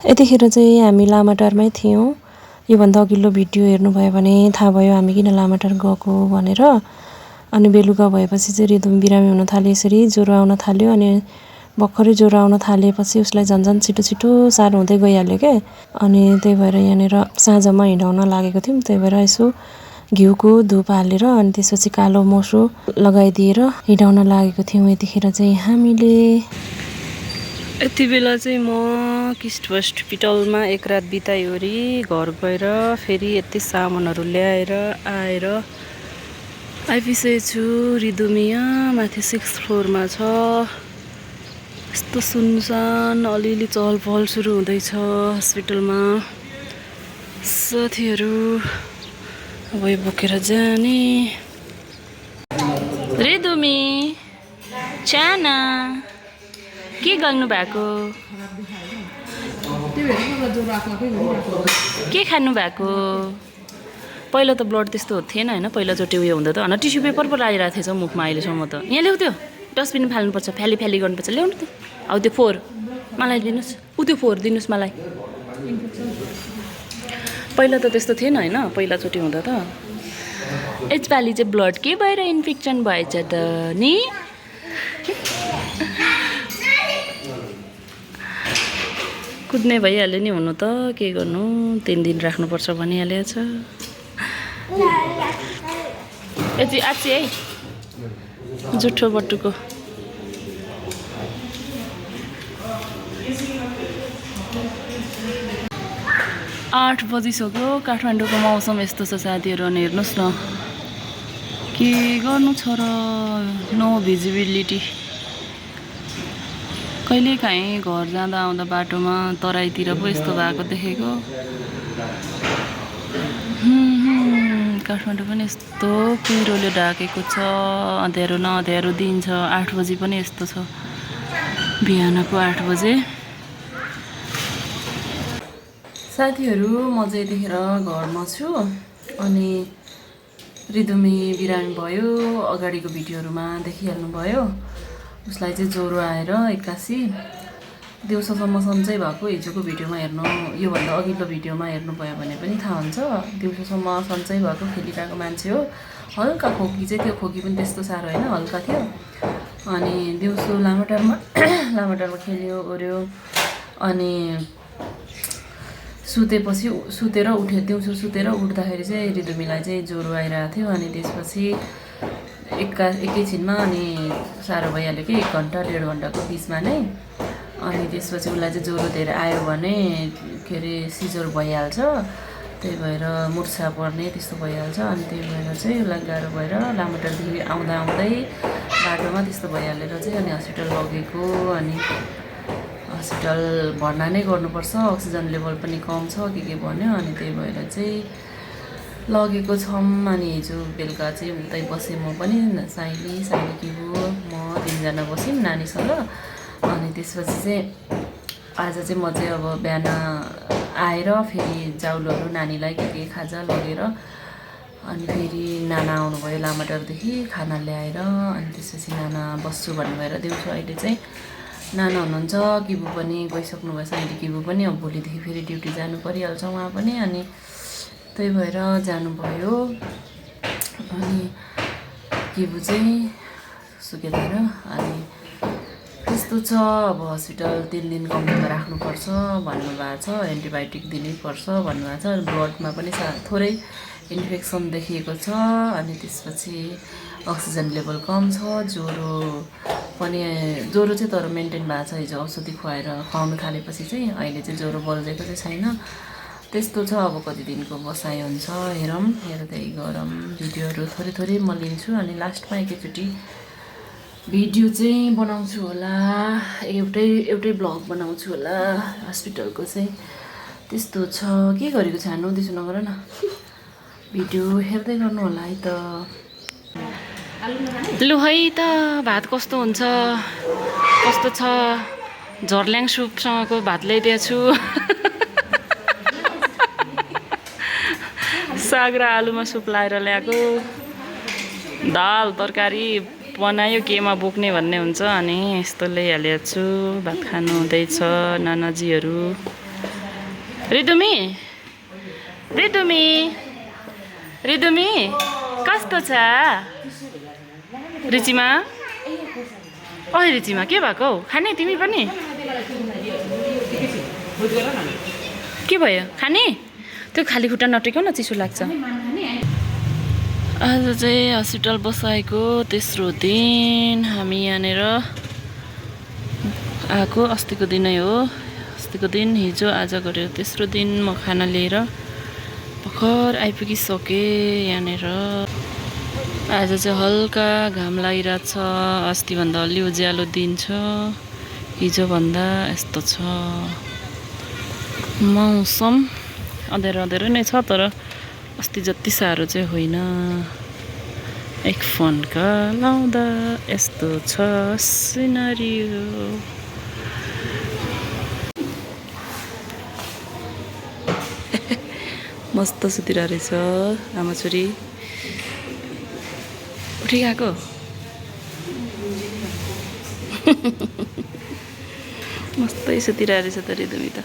यतिखेर चाहिँ हामी लामाटारमै थियौँ। योभन्दा अघिल्लो भिडियो हेर्नुभयो भने थाहा भयो हामी किन लामाटार गएको भनेर। अनि बेलुका भएपछि चाहिँ रिदम बिरामी हुन थाल्यो, यसरी ज्वरो आउन थाल्यो। अनि भर्खरै ज्वरो आउन थालेपछि उसलाई झन् छिटो छिटो साह्रो हुँदै गइहाल्यो क्या। अनि त्यही भएर यहाँनिर साँझमा हिँडाउन लागेको थियौँ। त्यही भएर यसो घिउको धुप हालेर अनि त्यसपछि कालो मोसो लगाइदिएर हिँडाउन लागेको थियौँ। यतिखेर चाहिँ हामीले यति बेला चाहिँ म किस्ट हस्पिटलमा एक रात बिताइवरी घर गएर फेरि यति सामानहरू ल्याएर आएर आइपुगेको छु। रिदुमिया माथि 6th फ्लोरमा छ। यस्तो सुनसान, अलिअलि चहल पहल सुरु हुँदैछ हस्पिटलमा। साथीहरू अब बोकेर जाने। रिदुमी चाना के गर्नु भएको? के खानु भएको? पहिला त ब्लड त्यस्तो थिएन होइन, पहिलाचोटि उयो हुँदा त होइन टिस्यु पेपर पो लागिरहेको थिएछ मुखमा अहिलेसम्म त। यहाँ ल्याउ त्यो डस्टबिन फाल्नुपर्छ, फ्याली गर्नुपर्छ। ल्याउनु त्यो। अब त्यो 4 मलाई दिनुहोस्। त्यो 4 दिनुहोस् मलाई। पहिला त त्यस्तो थिएन होइन, पहिलाचोटि हुँदा त। यसपालि चाहिँ ब्लड के भएर इन्फेक्सन भएछ त नि? कुद्ने भइहाल्यो नि हुनु त, के गर्नु। 3 दिन राख्नुपर्छ भनिहालेछ। यति आछि है जुठो बटुको। आठ बजिसक्यो। काठमाडौँको मौसम यस्तो छ साथीहरू। अनि हेर्नुहोस् न के गर्नु छ र, नो भिजिबिलिटी। कहिलेकाहीँ घर जाँदा आउँदा बाटोमा तराईतिर पो यस्तो भएको देखेको। काठमाडौँ पनि यस्तो कुहिरोले ढाकेको छ। अँध्यारो न अँध्यारो दिन छ। 8 बजी पनि यस्तो छ, बिहानको 8 बजे। साथीहरू म चाहिँ यतिखेर घरमा छु। अनि रिदुमी बिरामी भयो, अगाडिको भिडियोहरूमा देखिहाल्नु भयो। उसलाई चाहिँ ज्वरो आएर 81 दिउँसोसम्म सन्चै भएको। हिजोको भिडियोमा हेर्नु, योभन्दा अघिल्लो भिडियोमा हेर्नुभयो भने पनि थाहा हुन्छ। दिउँसोसम्म सन्चै भएको खेलिरहेको मान्छे हो। हल्का खोकी चाहिँ थियो, खोकी पनि त्यस्तो साह्रो होइन, हल्का थियो। अनि दिउँसो लामाटारमा खेल्यो ओर्यो। अनि सुतेर उठ्यो। दिउँसो सुतेर उठ्दाखेरि चाहिँ रिदुमीलाई चाहिँ ज्वरो आइरहेको थियो। अनि त्यसपछि एकैछिनमा अनि साह्रो भइहाल्यो कि 1 घन्टा 1.5 घन्टाको बिचमा नै। अनि त्यसपछि उसलाई चाहिँ ज्वरो धेरै आयो भने के अरे सिजर भइहाल्छ। त्यही भएर मुर्छा पर्ने त्यस्तो भइहाल्छ। अनि त्यही भएर चाहिँ उसलाई गाह्रो भएर लामाटारदेखि आउँदै बाटोमा त्यस्तो भइहालेर चाहिँ अनि हस्पिटल लगेको। अनि हस्पिटल भर्ना नै गर्नुपर्छ, अक्सिजन लेभल पनि कम छ के भन्यो। अनि त्यही भएर चाहिँ लगेको छौँ। अनि हिजो बेलुका चाहिँ उतै बसेँ म पनि, साइली किबु म 3 जना बस्यौँ नानीसँग। अनि त्यसपछि चाहिँ आज चाहिँ म चाहिँ अब बिहान आएर फेरि जाउलोहरू नानीलाई के खाजा लगेर अनि फेरि नाना आउनुभयो लामाटारदेखि खाना ल्याएर। अनि त्यसपछि नाना बस्छु भन्नुभएर दिउँसो अहिले चाहिँ नाना हुनुहुन्छ। किबु पनि गइसक्नुभयो, साइली किबु पनि अब भोलिदेखि फेरि ड्युटी जानु परिहाल्छ उहाँ पनि। अनि त्यही भएर जानुभयो। अनि किबु चाहिँ सुकेदार। अनि त्यस्तो छ। अब हस्पिटल 3 दिन कम्तीमा राख्नुपर्छ भन्नुभएको छ, एन्टिबायोटिक दिनैपर्छ भन्नुभएको छ। ब्लडमा पनि थोरै इन्फेक्सन देखिएको छ। अनि त्यसपछि अक्सिजन लेभल कम छ। ज्वरो चाहिँ तर मेन्टेन भएको छ। हिजो औषधि खुवाउनु थालेपछि चाहिँ अहिले चाहिँ ज्वरो बल्झेको चाहिँ छैन। त्यस्तो छ। अब कति दिनको बसाइ हुन्छ हेरौँ, हेर्दै गरौँ। भिडियोहरू थोरै म लिन्छु। अनि लास्टमा एकैचोटि भिडियो चाहिँ बनाउँछु होला, एउटै ब्लग बनाउँछु होला हस्पिटलको चाहिँ। त्यस्तो छ। के गरेको छ हान्नु त्यसो नगर न। भिडियो हेर्दै गर्नु होला है त। लु है त भात कस्तो हुन्छ, कस्तो छ। झर्ल्याङ सुपसँगको भात ल्याइदिएको छु। साग र आलुमा सुप लाएर ल्याएको। दाल तरकारी बनायो केमा बोक्ने भन्ने हुन्छ। अनि यस्तो ल्याइहालेको छु। भात खानु हुँदैछ नानाजीहरू। रिदुमी रिदुमी रिदुमी कस्तो छ रिचिमा ओइ रिचिमा के भएको हौ खाने तिमी पनि के भयो खाने त्यो खाली खुट्टा नटेक्यौ न चिसो लाग्छ आज चाहिँ हस्पिटल बसाएको तेस्रो दिन हामी यहाँनिर आएको अस्तिको दिनै हो अस्तिको दिन हिजो आज गरेर तेस्रो दिन म खाना लिएर भर्खर आइपुगिसकेँ यहाँनिर आज चाहिँ हल्का घाम लागिरहेको छ अस्तिभन्दा अलि उज्यालो दिन छ हिजोभन्दा यस्तो छ मौसम अँध्यारो अँध्यारो नै छ तर अस्ति जति साह्रो चाहिँ होइन एक फोनका लाउँदा यस्तो छ सिनारियो मस्त सुतिरहेको रहेछ आमा छोरी उठिगएको मस्तै सुतिरहेको रहेछ त रिदुमी त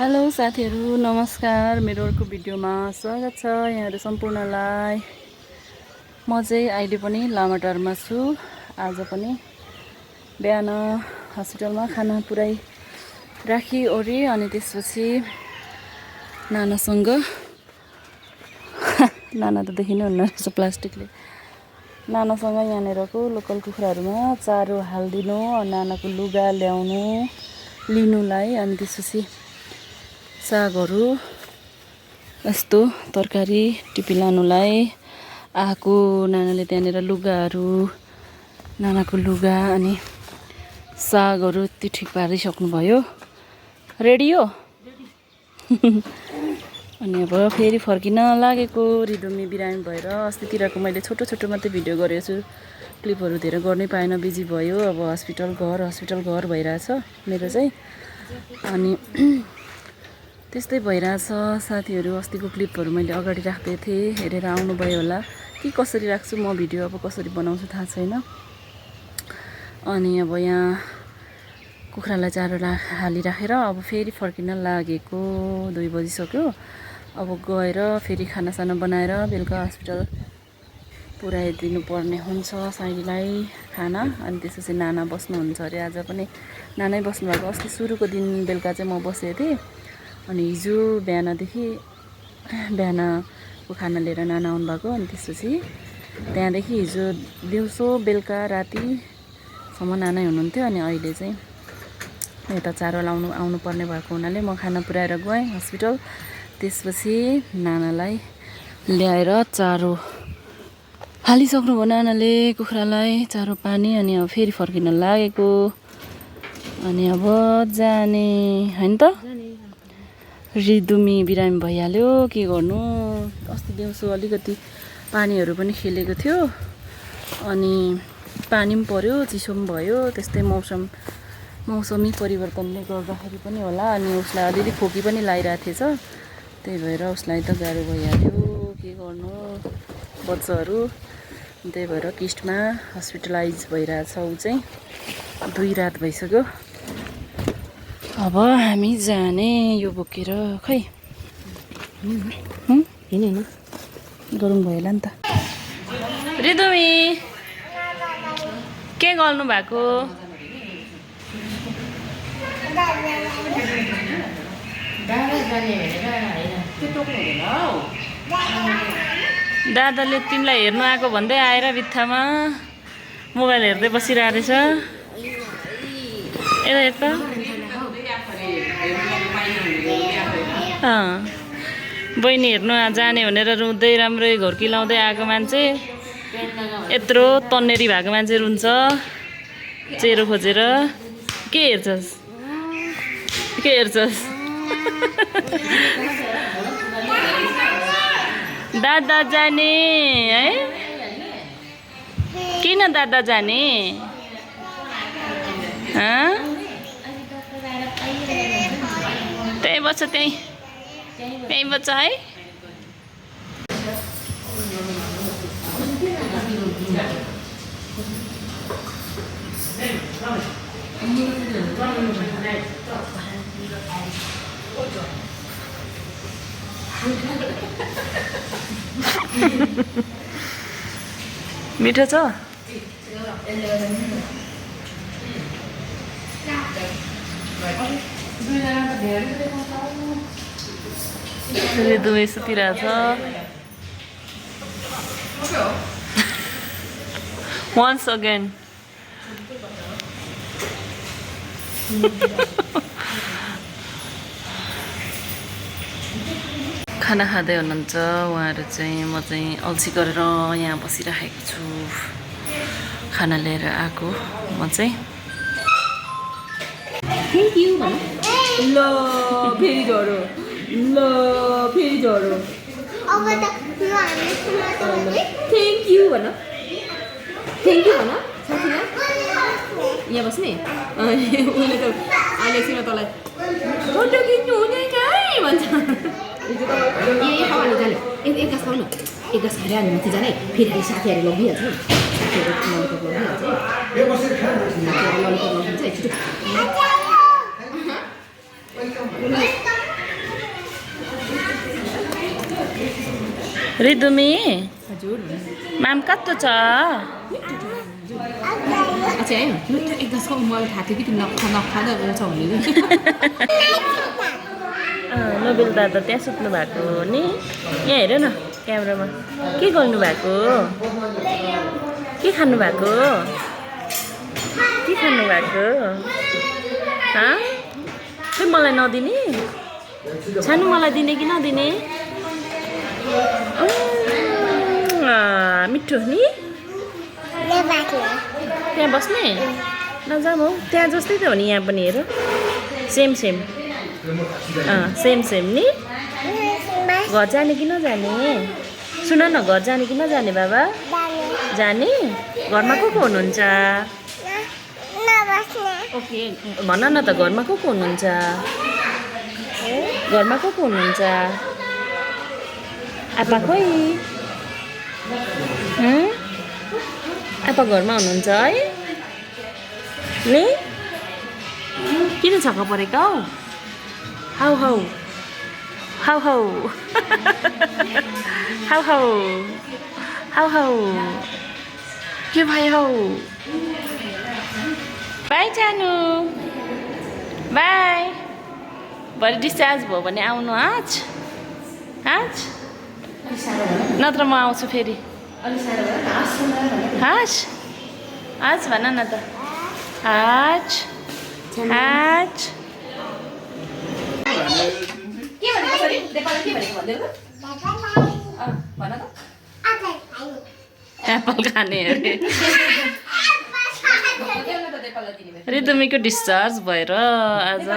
हेलो साथीहरू नमस्कार मेरो अर्को भिडियोमा स्वागत छ यहाँहरू सम्पूर्णलाई म चाहिँ अहिले पनि लामाटारमा छु आज पनि बिहान हस्पिटलमा खाना पुर्याइ राखिओरि अनि त्यसपछि नानासँग नाना त देखिनुहुन्न रहेछ प्लास्टिकले नानासँग यहाँनिरको लोकल कुखुराहरूमा चारो हालिदिनु नानाको लुगा ल्याउनु लिनुलाई अनि त्यसपछि सागहरू यस्तो तरकारी टिपी लानुलाई आएको नानाले त्यहाँनिर लुगाहरू नानाको लुगा अनि सागहरू त्यो ठिक पारिसक्नुभयो रेडी हो अनि अब फेरि फर्किन लागेको रिदुमी बिरामी भएर अस्तितिरको मैले छोटो छोटो मात्रै भिडियो गरेको छु क्लिपहरू धेरै गर्नै पाएन बिजी भयो अब हस्पिटल घर भइरहेछ मेरो चाहिँ अनि त्यस्तै भइरहेछ साथीहरू अस्तिको क्लिपहरू मैले अगाडि राख्दै थिएँ हेरेर आउनुभयो होला कि कसरी राख्छु म भिडियो अब कसरी बनाउँछु थाहा छैन अनि अब यहाँ कुखुरालाई चारो हालिराखेर अब फेरि फर्किन लागेको 2 बजिसक्यो अब गएर फेरि खानासाना बनाएर बेलुका हस्पिटल पुऱ्याइदिनु पर्ने हुन्छ साइलीलाई खाना अनि त्यसपछि नाना बस्नुहुन्छ अरे आज पनि नानै बस्नुभएको अस्ति सुरुको दिन बेलुका चाहिँ म बसेको थिएँ अनि हिजो बिहानको खाना लिएर नाना आउनुभएको अनि त्यसपछि त्यहाँदेखि हिजो दिउँसो बेलुका रातिसम्म नानै हुनुहुन्थ्यो अनि अहिले चाहिँ यता चारो लाउनु आउनुपर्ने भएको हुनाले म खाना पुर्याएर गएँ हस्पिटल त्यसपछि नानालाई ल्याएर चारो हालिसक्नुभयो नानाले कुखुरालाई चारो पानी अनि अब फेरि फर्किन लागेको अनि अब जाने होइन त रिदुमी बिरामी भइहाल्यो के गर्नु अस्ति दिउँसो अलिकति पानीहरू पनि खेलेको थियो अनि पानी पनि पर्यो चिसो पनि भयो त्यस्तै मौसमी परिवर्तनले गर्दाखेरि पनि होला अनि उसलाई अलिअलि खोकी पनि लागिरहेको थिएछ त्यही भएर उसलाई त गाह्रो भइहाल्यो के गर्नु बच्चाहरू त्यही भएर किस्टमा हस्पिटलाइज भइरहेछ ऊ चाहिँ 2 रात भइसक्यो अब हामी जाने यो बोकेर खै हिँड गरौँ भयो होला नि त रिदुमी के गर्नु भएको दादाले तिमीलाई हेर्नु आएको भन्दै आएर बित्थामा मोबाइल हेर्दै बसिरहेको रहेछ यता यता बहिनी हेर्नु जाने भनेर रुँदै राम्रै घोर्की लाउँदै आएको मान्छे यत्रो तन्नेरी भएको मान्छे रुन्छ चेरो खोजेर। के हेर्छस् के हेर्छस् दादा जाने है किन दादा जाने त्यही बस्छ त्यही बस्छ है। मिठो छ दुवै सुतिरहेछ। Once again. खाना खाँदै हुनुहुन्छ उहाँहरू चाहिँ। म चाहिँ अल्छी गरेर यहाँ बसिराखेको छु खाना लिएर आएको म चाहिँ। थ्याङ्क यू भन ल फेरि झरो ल फेरि झरो थ्याङ्क यू भन थ्याङ्क यू भन साथीलाई यहाँ बस्ने उसले त आलेक्सिन तँलाई फोटो खिच्नु हुँदैन है भन्छ। ए खाऊ जाने एक गाँस खाऊ न एक गाँस खाएर हामी माथि जाने फेरि हामी साथीहरू लगिहाल्छ साथीहरू ललिपप लगिहाल्छ छिटो। रिदुमी हजुर माम कस्तो छ अच्छा है एक गाँस खाऊ मलाई थाहा थियो कि तिमी नखाँदा छ भने नोबेल दादा त्यहाँ सुत्नु भएको हो नि। यहाँ हेर न क्यामेरामा के गर्नु भएको के खानु भएको के खानु भएको खै मलाई नदिने सानो मलाई दिने कि नदिने मिठो नि त्यहाँ बस्ने नजाऊ हौ त्यहाँ जस्तै त हो नि यहाँ पनि हेर सेम सेम सेम नि घर जाने कि नजाने सुन न घर जाने कि नजाने बाबा जाने घरमा को हुनुहुन्छ ओके भन न त घरमा को हुनुहुन्छ घरमा को हुनुहुन्छ आप्पा खोइ आप्पा घरमा हुनुहुन्छ है नि किन छक्क परेको हौ हौ हौ हौ हौ हौ हौ हौ के भयो हौ बाई जानु बाई भरे डिस्चार्ज भयो भने आउनु आज नत्र म आउँछु फेरि आज भन न त आज एप्पल खाने अरे रिदुमीको डिस्चार्ज भएर आज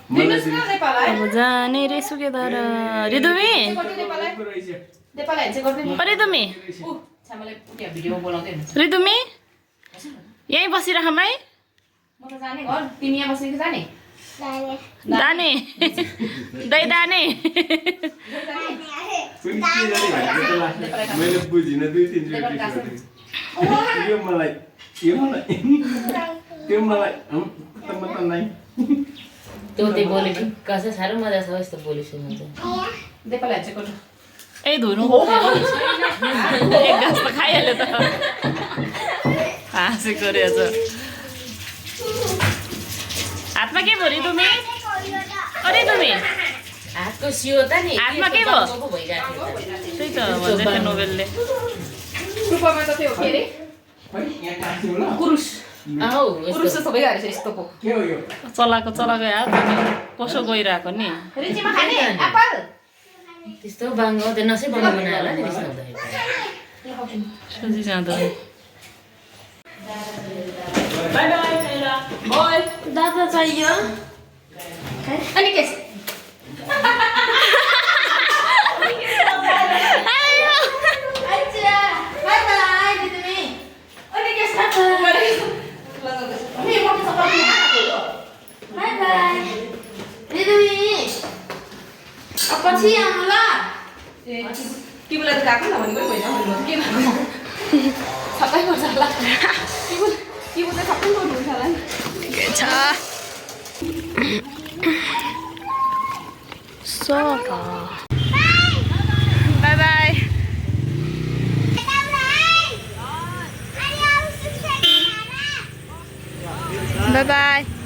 अब जाने रे सुकेदार रिदुमी रिदुमी यहीँ बसिरहँ है दाने दही दाने मैले बुझिन 2-3 यो मलाई त्यो बोले कसै साह्रो मजा छ यस्तो बोली सुन्नु चाहिँ ए धुनु एक गाँस त खाइहाल्यो त हाँसेको रहेछ हातमा के भयो रिदुमी अरे तुमी हातको सियो त नि हातमा के भयो त्यही त भन्दै थियो नोबेलले रूपमा त त्यो के रे यहाँ काट्छु ल कुरुस पुरुष सबै गरेछ यस्तोको के हो यो चलाएको याद अनि कसो गइरहेको नि रिचीमा खाने एप्पल त्यस्तो बाङ्गो त्यो नसै बनाउनु होला नि त्यस्तो हुँदाखेरि सोझी जाँदा बाई बाई कैला बाई दादा चाहियो अनि के बाई बाई दिदी अनि के छ बाई बाई दिदी अब पछि आउनु ल तिमीलाई त गएको नभनेको होइन के भएको सबै पर्छ होला तिम्रो त सबै गर्नुहुन्छ होला नि sofa by by by by